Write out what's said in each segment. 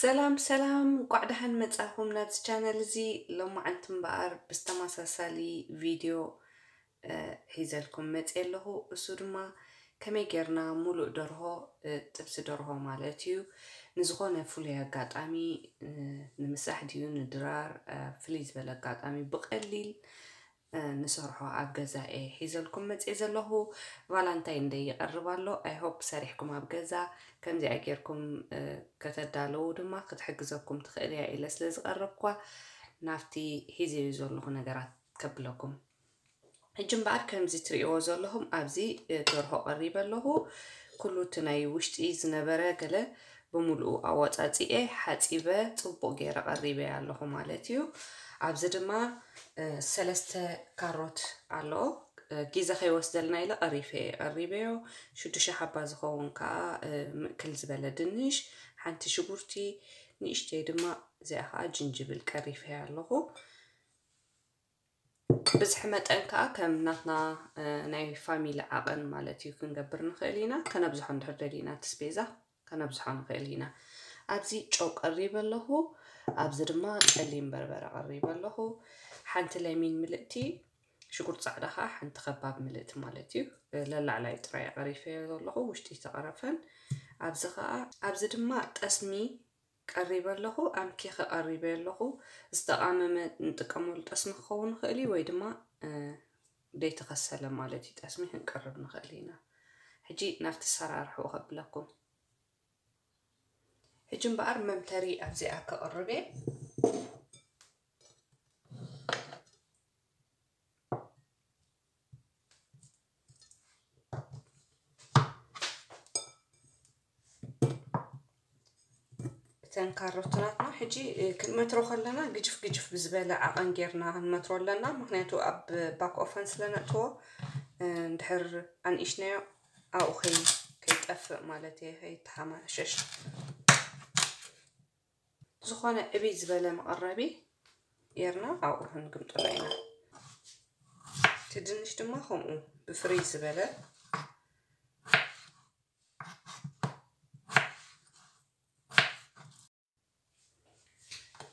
ሰላም ሰላም፣ እንቋዕ ደሓን መጻኹም ናብዚ ቻነል እዚ። ሎማዓንቲ እምበኣር ብዝተመሳሳሊ ቪድዮ፣ እ፣ ሒዘልኩም መጽየ ኣለኹ። እሱ ድማ ከመይ ጌርና ሙሉእ ደርሆ፣ እ፣ ጥብሲ ደርሆ ማለት እዩ፣ ንዝኾነ ፍሉይ ኣጋጣሚ፣ እ፣ ንምሳሕ ድዩ ንድራር፣ እ፣ ፍልይ ዝበለ ኣጋጣሚ ብቐሊል እ፣ ንሰርሖ ኣብ ገዛ እየ ሒዘልኩም መፅየ ዘለኹ። ቫላንታይን ደይ ይቐርብ ኣሎ። I hope ሰሪሕኩም ኣብ ገዛ ከምዚኣ ጌርኩም፣ እ፣ ከተዳለዉ ድማ ክትሕግዘኩም ትኽእል እያ ኢለ ስለ ዝቐረብኳ ናብቲ ሒዘዮ ዘለኹ ነገራት ከብለኩም። ሕጂ እምበኣር ከምዚ ትርእይዎ ዘለኹም ኣብዚ፣ እ፣ ደርሆ ቀሪበ ኣለኹ። ኩሉ እቲ ናይ ውሽጢ ዝነበረ ገለ ብምሉኡ ኣወጻጺኤ ሓጺበ ጽቡቕ ገይረ ቀሪበ ኣለኹ ማለት እዩ። ኣብዚ ድማ፣ እ፣ ሰለስተ ካሮት ኣሎ። እ፣ ግዜ ከይወስደልና ኢለ ቀሪፈ፣ ቀሪበዮ። ሽዱሽተ ሓባ ዝኸውን ከኣ፣ እ፣ ምእክል ዝበለ ድንሽ፣ ሓንቲ ሽጉርቲ፣ ንእሽተይ ድማ እዚኣ ከኣ ጅንጅብል ቀሪፈ ኣለኹ። ብዝሒ መጠን ከኣ ከም ናትና፣ እ፣ ናይ ፋሚሊ ዓቐን ማለት እዩ ክንገብር ንኽእል ኢና። ከነብዝሖ እንድሕር ደሊና እቲ ስፔዛ ከነብዝሖ ንኽእል ኢና። ኣብዚ ጨው ቀሪበ ኣለኹ። ኣብዚ ድማ ጸሊም በርበረ ቀሪበ ኣለኹ። ሓንቲ ለሚን ምልእቲ፣ ሽጉርቲ ጻዕዳ ከኣ ሓንቲ ከባብ ምልእቲ ማለት እዩ። እ፣ ለላዕላይ ጥራይ ቀሪፈዮ ዘለኹ፣ ውሽጢ ዝተቐረፈን። ኣብዚ ከኣ፣ ኣብዚ ድማ ጠስሚ ቀሪበ ኣለኹ፣ ኣምኪኸ ቀሪበ ኣለኹ። ዝተቓመመ ንጥቀመሉ ጠስሚ ክኸውን ይኽእል እዩ፣ ወይ ድማ፣ እ፣ ዘይተኸሰለ ማለት እዩ፣ ጠስሚ ክንቀርብ ንኽእል ኢና። ሕጂ ናብቲ ኣሰራርሕኡ ከብለኩም። ሕጂ እምበኣር መምተሪ ኣብዚኣ ከቕርብ እየ። እተን ካሮትናትና ሕጂ፣ እ፣ ክንመትሮ ከለና ግጅፍ ግጅፍ ብዝበለ ዓቐን ጌርና ክንመትሮ ኣለና። ምኽንያቱ ኣብ ባክ ኦፈን ስለ ነእትዎ፣ እ፣ እንድሕር ኣንኢሽናዮ ኣብኡ ከይ-፣ ከይጠፍእ ማለት እየ፣ ከይተሓማሸሽ። ዝኾነ ዕብይ ዝበለ መቐረቢ ጌርና ኣብኡ ክንግምጥሎ ኢና። እቲ ድንሽ ድማ ከምኡ ብፍርይ ዝበለ።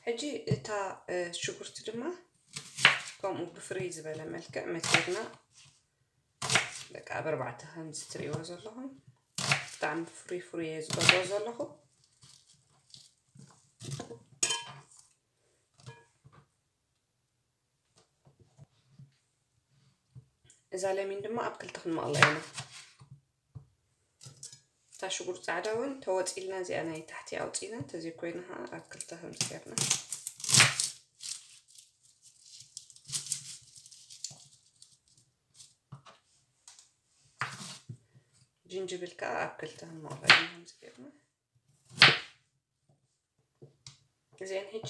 ሕጂ እታ፣ እ፣ ሽጉርቲ ድማ ከምኡ ብፍርይ ዝበለ መልክዕ መቲርና፣ በቃ ኣብ ኣርባዕተ ከምዚ ትርእይዎ ዘለኹም ብጣዕሚ ፍሩይ ፍሩይ እየ ዝገብሮ ዘለኹ። እዛ ለሚን ድማ ኣብ ክልተ ክንመቕላ ኢና። እታ ሽጉርቲ ጻዕዳ እውን ተወጺልና፣ እዚኣ ናይ ታሕቲ ኣውጺና፣ እንተዘይኮይና ኸዓ ኣብ ክልተ ከምዚ ጌርና። ጅንጅብል ከኣ ኣብ ክልተ ክንመቕሎ ኢና ከምዚ ጌርና። እዚአን ሕጂ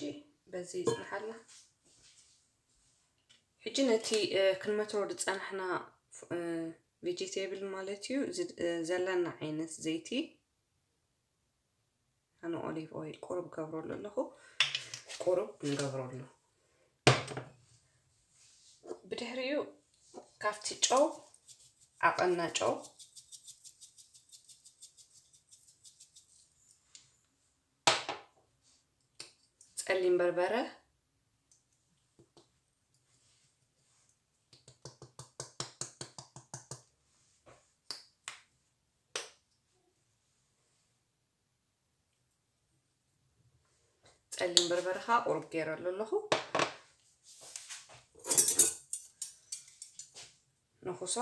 በዚ ይጽንሓልና። ሕጂ ነቲ፣ እ፣ ክንመትሮ ዝጸናሕና፣ እ፣ ቬጀቴብል ማለት እዩ፣ እዚ፣ እ፣ ዘለና ዓይነት ዘይቲ፣ ኣነ ኦሊቭ ኦይል ቁሩብ ገብረሉ ኣለኹ። ቁሩብ ንገብረሉ። ብድሕሪኡ ካብቲ ጨው፣ ዓቐንና ጨው፣ ጸሊም በርበረ፣ ጸሊም በርበረ ከኣ ቁሩብ ገይረሉ ኣለኹ። ንኹሶ።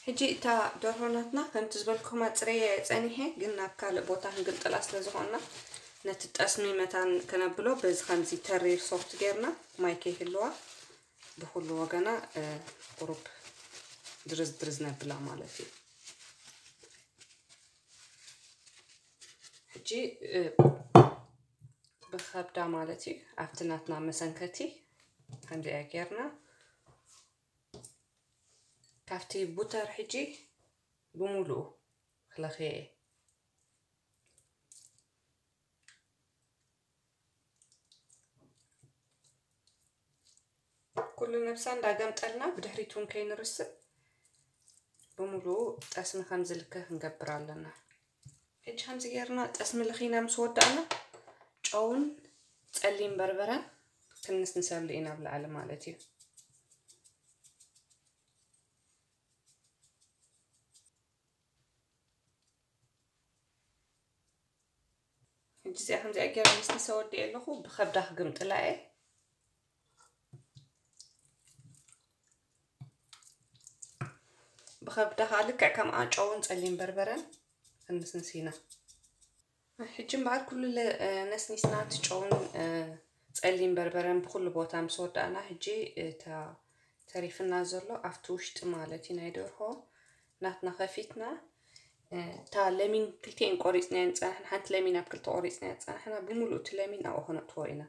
ሕጂ እታ ደርሆ ናትና ከምቲ ዝበልኩኹም ኣጽረየ ጸኒሐ፣ ግን ናብ ካልእ ቦታ ክንግንጥላ ስለ ዝኾንና ነቲ ጠስሚ መታን ከነብሎ በዚ ከምዚ ተሪር ሶፍት ጌርና ማይ ከይህልዋ ብኹሉ ወገና፣ እ፣ ቁሩብ ድርዝ ድርዝ ነብላ ማለት እዩ። ሕጂ፣ እ፣ ብኸብዳ ማለት እዩ ኣብቲ ናትና መሰንከቲ ከምዚኣ ጌርና ካብቲ ቡተር ሕጂ ብምሉኡ ክለኽየ እየ። ኩሉ ነብሳ እንዳገምጠልና ብድሕሪት እውን ከይንርስዕ ብምሉኡ ጠስሚ ከም ዝልከ ክንገብር ኣለና። ሕጂ ከምዚ ጌርና ጠስሚ ልኺና ምስ ወዳእና፣ ጨውን ጸሊም በርበረን ክንስንሰሉ ኢና ኣብ ላዕሊ ማለት እዩ። ሕጂ እዚኣ ከምዚኣ ጌረ ምስ ንሰ ወዲኤ ኣለኹ። ብኸብዳ ክግምጥላ እየ። ብኸብዳ ከዓ ልክዕ ከምኣ ጨውን ጸሊም በርበረን ክንስንስ ኢና። ሕጂ እምበኣር ኩሉ ለ-፣ እ፣ ነስኒስና እቲ ጨውን፣ እ፣ ጸሊም በርበረን ብኩሉ ቦታ ምስ ወዳእና፣ ሕጂ እታ ተሪፍና ዘሎ ኣብቲ ውሽጢ ማለት እዩ ናይ ደርሆ ናትና ከፊትና፣ እ፣ እታ ለሚን ክልቲኤን ቆሪጽናየን ጸናሕና፣ ሓንቲ ለሚን ኣብ ክልተ ቆሪጽናያ ጸናሕና፣ ብምሉእ እቲ ለሚን ኣብኡ ከነእትዎ ኢና።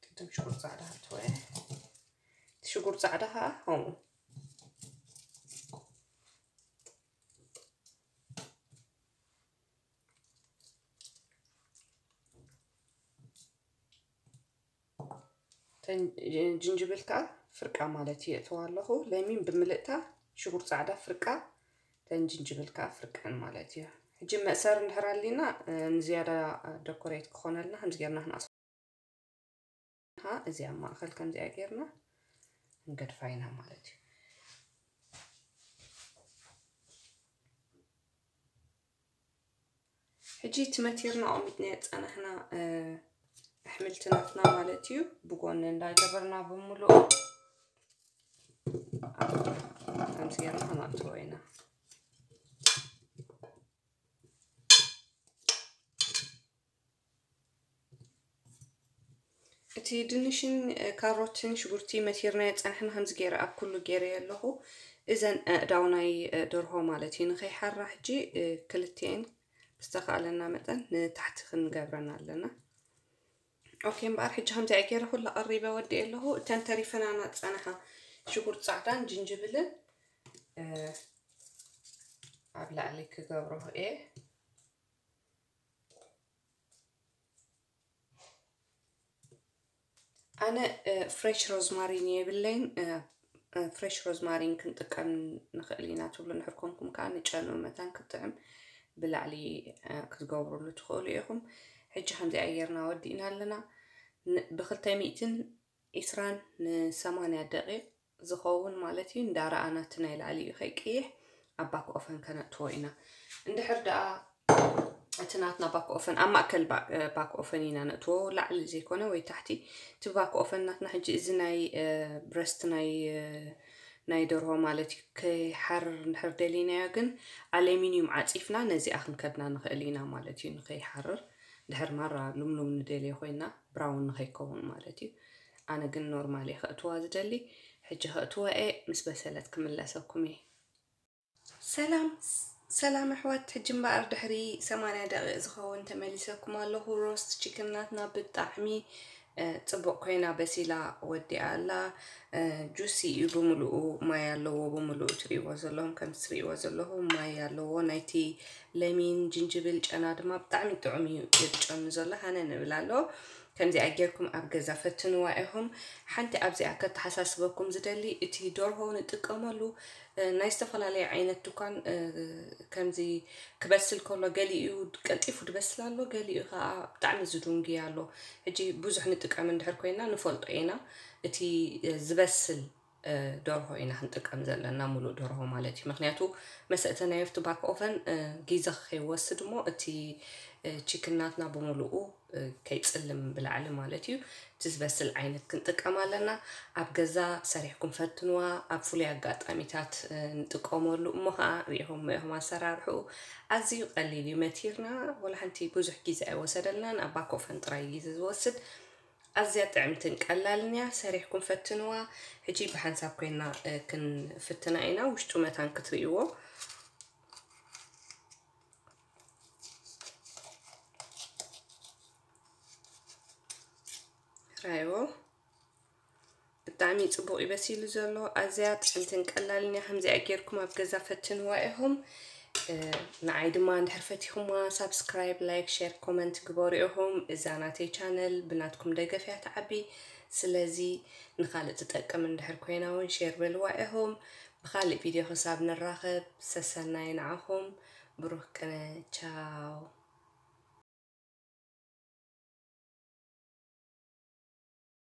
ቅድም ሽጉር ጻዕዳ ሃልትወ። ሽጉር ጻዕዳ ኸዓ ከምኡ። ተን-፣ ጅንጅብል ከዓ ፍርቃ ማለት እየ እተዋ ኣለኹ። ለሚን ብምልእታ፣ ሽጉር ጻዕዳ ፍርቃ፣ ተን ጅንጅብል ከዓ ፍርቀን ማለት እዩ። ሕጂ መእሰር እንድሕር ኣሊና፣ እ፣ ንዝያዳ ደኮሬት ክኾነልና ከምዚ ጌርና ክንኣስ-፣ እዚኣ ኣብ ማእኸል ከምዚኣ ጌርና ንገድፋ ኢና ማለት እዩ። ሕጂ እቲ መቲርና ኣቐሚጥና ዝጸናሕና፣ እ፣ ኣሕምልቲ ናትና ማለት እዩ። ብጎኒ እንዳገበርና ብምሉእ ከምዚ ጌርና ከነእትዎ ኢና። እቲ ድንሽን፣ እ፣ ካሮትን ሽጉርቲ መቲርናዮ ጸንሕና ከምዚ ገይረ ኣብ ኩሉ ገይረዮ ኣለኹ። እዘን ኣእዳው ናይ፣ እ፣ ደርሆ ማለት እዩ። ንኸይሓራ ሕጂ፣ እ፣ ክልቲኤን ብዝተኻእለና መጠን ንታሕቲ ክንገብረን ኣለና። ኦኬ፣ እምበኣር ሕጂ ከምዚኣ ገይረ ኩላ ቀሪበ ወዲኤ ኣለኹ። እተን ተሪፈናና ዝጸንሓ ሽጉርቲ ጻዕዳን ጅንጅብልን፣ እ፣ ኣብ ላዕሊ ክገብሮ እየ። ኣነ፣ እ፣ ፍሬሽ ሮዝማሪን የብለይን። እ፣ እ፣ ፍሬሽ ሮዝማሪን ክንጥቀም ንኽእል ኢና ትብሉ እንድሕር ኮንኩም ከኣ ንጨንኡ መታን ክጥዕም ብላዕሊ፣ እ፣ ክትገብሩሉ ትኽእሉ ኢኹም። ሕጂ ከምዚኣ ጌርና ወዲእና ኣለና። ን-፣ ብኽልተ ሚእትን ዒስራን ንሰማንያ ደቂቕ ዝኸውን ማለት እዩ። እንዳረኣና እቲ ናይ ላዕሊ እዩ ከይቀይሕ ኣብ ባክ ኦፈን ከነእትዎ ኢና። እንድሕር ደኣ እቲ ናትና ባክ ኦፈን ኣብ ማእከል ባ-፣ እ፣ ባክ ኦፈን ኢና ነእትዎ፣ ላዕሊ ዘይኮነ ወይ ታሕቲ። እቲ ባክ ኦፈን ናትና ሕጂ እዚ ናይ፣ እ፣ ብረስት ናይ፣ እ፣ ናይ ደርሆ ማለት እዩ። ከይሓርር እንድሕር ደሊናዮ ግን ኣሌሚንዩም ዓጺፍና ነዚኣ ክንከድና ንኽእል ኢና ማለት እዩ። ንኸይሓርር እንድሕር ማራ ሉምሉም ንደልዮ ኮይና ብራውን ንኸይከውን ማለት እዩ። ኣነ ግን ኖርማል እየ ከእትዋ ዝደሊ። ሕጂ ከእትዋ እየ፣ ምስ በሰለት ክምለሰኩም እየ። ሰላም፣ ሰላም ኣሕዋት፣ ሕጂ እምበኣር ድሕሪ ሰማንያ ደቂቕ ዝኸውን ተመሊሰኩም ኣለኹ። ሮስት ቺክን ናትና ብጣዕሚ፣ እ፣ ጽቡቕ ኮይና በሲላ ወዲኣ ኣላ። እ፣ ጁሲ እዩ ብምሉኡ፣ ማይ ኣለዎ ብምሉኡ፣ ትርእይዎ ዘለኹም፣ ከምቲ ትርእይዎ ዘለኹም ማይ ኣለዎ። ናይቲ ለሚን፣ ጅንጅብል፣ ጨና ድማ ብጣዕሚ ጥዑም እዩ የጥጨኑ ዘሎ። ሃነ ንብል ኣሎ። ከምዚኣ ጌርኩም ኣብ ገዛ ፈትንዋ ኢኹም። ሓንቲ ኣብዚኣ ከተሓሳስበኩም ዝደሊ፣ እቲ ደርሆ ንጥቀመሉ፣ እ፣ ናይ ዝተፈላለየ ዓይነት ድኳን፣ እ፣ ከምዚ ክበስል ከሎ ገሊኡ ቀልጢፉ ዝበስል ኣሎ፣ ገሊኡ ከኣ ብጣዕሚ ዝዱንጊ ኣሎ። ሕጂ ብዙሕ ንጥቀም እንድሕር ኮይና ንፈልጦ ኢና። እቲ፣ እ፣ ዝበስል፣ እ፣ ደርሆ ኢና ክንጥቀም ዘለና፣ ሙሉእ ደርሆ ማለት እዩ። ምኽንያቱ መሰእተናዮ ኣብቲ ባክ ኦቨን፣ እ፣ ግዜ ከይወስድ እሞ እቲ፣ እ፣ ቺክን ናትና ብምሉኡ፣ እ፣ ከይጽልም ብላዕሊ ማለት እዩ። እቲ ዝበስል ዓይነት ክንጥቀም ኣለና። ኣብ ገዛ ሰሪሕኩም ፈትንዋ። ኣብ ፍሉይ ኣጋጣሚታት፣ እ፣ ንጥቀመሉ እሞ ኸዓ ርኢኹሞ ኢኹም ኣሰራርሕኡ። ኣዝዩ ቀሊል እዩ። መቲርና ወላ ሓንቲ ብዙሕ ግዜ ኣይወሰደልናን። ኣብ ባክ ኦቨን ጥራይ ግዜ ዝወስድ። ኣዝያ ጥዕምትን ቀላልን እያ። ሰሪሕኩም ፈትንዋ። ሕጂ ብሓንሳብ ኮይና፣ እ፣ ክንፍትና ኢና። ውሽጡ መታን ክትርእይዎ። ራይዎ። ብጣዕሚ ጽቡቕ እዩ በሲሉ ዘሎ። ኣዝያ ጥዕምትን ቀላልን እያ። ከምዚኣ ጌርኩም ኣብ ገዛ ፈትንዋ ኢኹም። ንዓይ ድማ እንድሕር ፈቲኹማ ሳብስክራይብ፣ ላይክ፣ ሼር፣ ኮመንት ግበሩ ኢኹም። እዛ ናተይ ቻነል ብናትኩም ደገፍ እያ ትዓቢ። ስለዚ ንኻልእ ትጠቅም እንድሕር ኮይና እውን ሼር በልዋ ኢኹም። ብኻልእ ቪድዮ ክሳብ ንራኸብ ሰሰናይ ንዓኹም። ብሩኽ ቅነ። ቻው።